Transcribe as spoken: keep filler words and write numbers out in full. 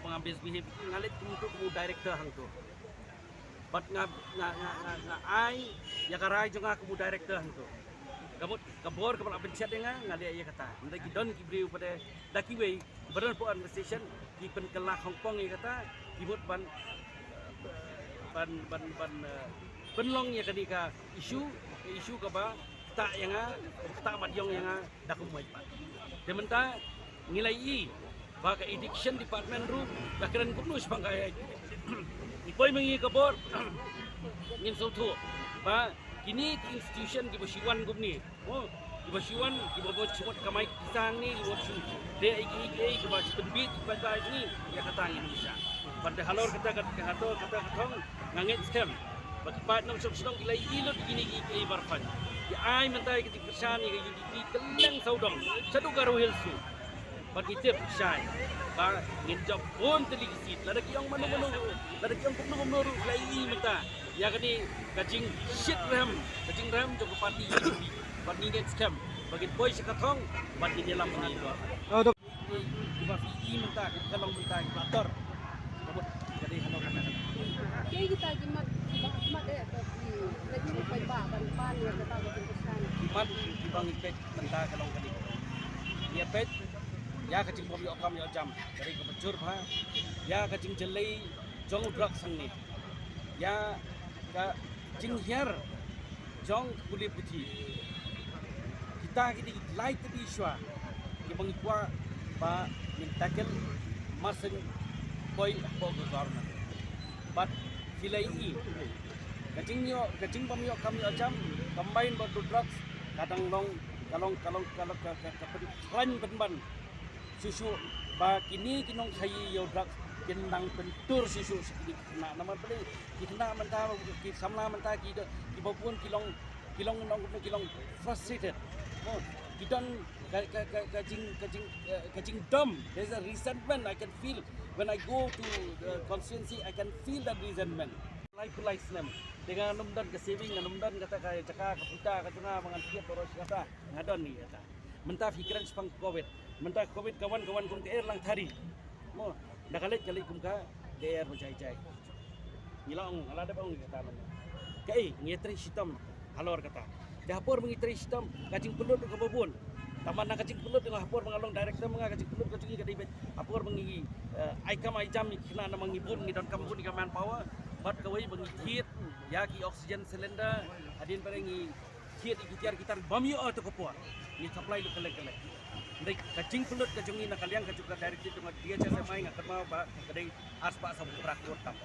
Ba nga misbehave, nga leit kum tu kum u director hangtu. Bad nga, nga, nga, nga, nga ai ïa ka rai jong nga kum u director hangtu. Ka mut ka bor kaba la pynjah ïa nga, nga leh ïa kata. Nda ki don ki briew pat da kiwei ba don hapoh administration ki pynkylla khongpong ïa kata, ki mut ban, ban, ban, ban, eh, pynlong ïa kane ka issue, ka issue kaba ktah ïa nga, ktah mat ïong ïa nga da kum u paidbah. Te mynta ngi la ïohi ba ka education department ruh ka kren kumno shaphang ka ïa. Ngi poi ma ngi ka bor, ngin sngewthuh ba kine ki institution kiba shu wan kumne, oh, kiba shu wan, kiba bud shu mut kamai ki sang ne, kiba bud shu leh ïa ki, ïa ki, ïa ki, kiba shu pynbit ïa ki paidbah jong ngi, ïa kata ngin ïa shah. Bad halor kata, kata, halor kata ka thong nga ngeit skhem ba ki paid nongshong shnong ki la ïohi lut ïa kine ki, ïa ki baroh. Ki ai mynta ïa ki kyrshan ïa ka U D P kylleng sawdong shaduh Garo Hills ruh. Bad ngi tip shai ba ngin jop bun tylli ki seat. Lada ki ong mano mano ruh, lada ki ong kumno kumno ruh, ki la ïohi mynta ïa kane ka jingshitrhem, ka jingrhem jong ka party U D P. Bad ngi ngeit skhem ba ngin poi sha ka thong bad ngin ïalam ïa ngi. Kiba phi i mynta, kiba ka long mynta, kiba tor. Ka mut ka dei halor kata. Kiei kita ki mat, kiba mat eh, ka ki, leit sha paidbah ban pan ïa kata ka jingkyrshan. Ki mat kiba ngi peit mynta ka long kane. Ngi peit ïa ka jingbym ïoh kam ïoh jam, ka dei kaba jur bha. Ïa ka jingjyllei jong u drugs hangne. Ïa ka jinghiar jong ka pule puthi. Kita ki dei ki lai tylli ki shuwa kiba ngi kwah ba ngin tackle, mar shen poi hapoh ka government. Bad phi la ïohi ka jingïoh, ka jingbym ïoh kam ïoh jam combined bad u drugs ka dang long, ka long, ka long, ka long, ka, ka, ka pyn-, khlaiñ pynban shuh shuh ba kine ki nongshai ïa u drugs kin nang pyntur shuh shuh sha kine ki khynnah. Namar balei ki khynnah mynta, ki samla mynta ki da, kiba bun ki long, ki long, long, ki long frustrated. Oh, ki don ka, ka, ka, ka jing, ka jing, eh, ka jingdom. There's a resentment I can feel when I go to the constituency. I can feel that resentment. Lai phew lai snem te nga nym don ka saving, nga nym don kata ka jaka ka puta ka jong nga ba ngan thied baroh shi katta. Nga don ïa kata. Mynta phi kren shaphang covid. Mynta covid ka wan, ka wan kum ka Erlang Thari. Mo, da ka leit, ka leit kum ka er ba jai jai. Ngi la ong, nga la dep ong ïa kata mynta. Kaei, ngi trei shitom halor kata. Te ha por ba ngi trei shitom, ka jingpynlut ruh kaba bun. Tangba na ka jingpynlut ruh ha por ba nga long director ma nga, ka jingpynlut ka jong ngi ka dei beit ha por ba ngi, eh, ai kam ai jam ïa ki khynnah, namar ngi bun, ngi donkam bun ïa ka manpower. Bad kawei ba ngi thied ïa ki oxygen cylinder, hadien ba ngi thied ïa ki tiar ki tar bym ïoh ha kato ka por. Ngi supply lut kylleng kylleng. Hynrei ka jingpynlut ka jong ngi na ka liang ka jong ka directive jong ka D H S M I, nga kynmaw ba ka dei arspah saw phra klur tam.